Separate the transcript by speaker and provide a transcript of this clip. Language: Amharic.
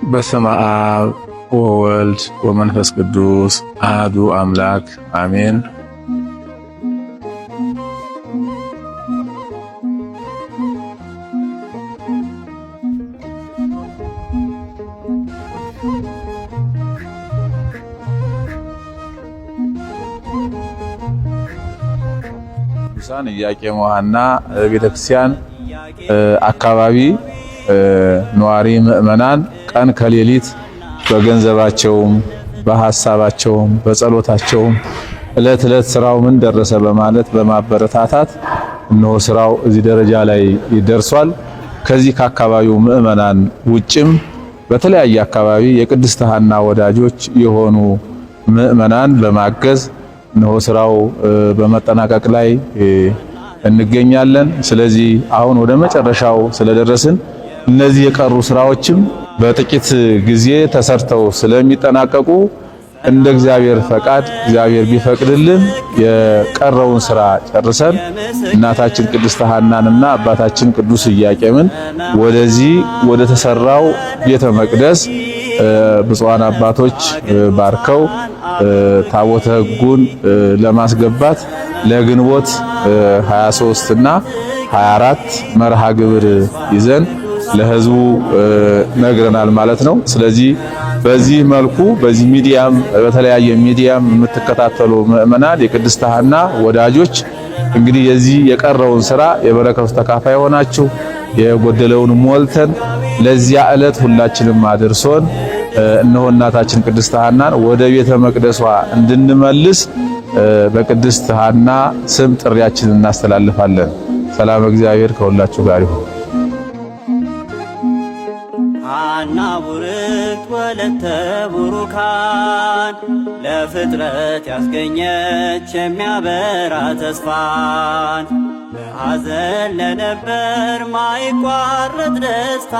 Speaker 1: በስመ አብ ወወልድ ወመንፈስ ቅዱስ አሐዱ አምላክ አሜን። ቅዱሳን ኢያቄም ወሐና ቤተክርስቲያን አካባቢ ነዋሪ ምእመናን ቀን ከሌሊት በገንዘባቸውም በሐሳባቸውም በጸሎታቸውም እለት እለት ስራው ምን ደረሰ በማለት በማበረታታት እነሆ ስራው እዚህ ደረጃ ላይ ይደርሷል። ከዚህ ከአካባቢው ምእመናን ውጭም በተለያየ አካባቢ የቅድስት ሐና ወዳጆች የሆኑ ምእመናን በማገዝ እነሆ ስራው በመጠናቀቅ ላይ እንገኛለን። ስለዚህ አሁን ወደ መጨረሻው ስለደረስን እነዚህ የቀሩ ስራዎችም በጥቂት ጊዜ ተሰርተው ስለሚጠናቀቁ እንደ እግዚአብሔር ፈቃድ እግዚአብሔር ቢፈቅድልን የቀረውን ስራ ጨርሰን እናታችን ቅድስት ሐናንና አባታችን ቅዱስ ኢያቄምን ወደዚህ ወደ ተሰራው ቤተ መቅደስ ብፁዓን አባቶች ባርከው ታቦተ ሕጉን ለማስገባት ለግንቦት 23 እና 24 መርሃ ግብር ይዘን ለህዝቡ ነግረናል ማለት ነው። ስለዚህ በዚህ መልኩ በዚህ ሚዲያም በተለያየ ሚዲያም የምትከታተሉ ምእመናን የቅድስት ሐና ወዳጆች እንግዲህ የዚህ የቀረውን ስራ የበረከቱ ተካፋይ ሆናችሁ የጎደለውን ሞልተን ለዚያ ዕለት ሁላችንም አድርሶን እነሆ እናታችን ቅድስት ሐናን ወደ ቤተ መቅደሷ እንድንመልስ በቅድስት ሐና ስም ጥሪያችንን እናስተላልፋለን። ሰላም እግዚአብሔር ከሁላችሁ ጋር ይሁን።
Speaker 2: ሐና ቡርክት ወለተ ቡሩካን ለፍጥረት ያስገኘች የሚያበራ ተስፋን በሐዘን ለነበር ማይቋረጥ ደስታ።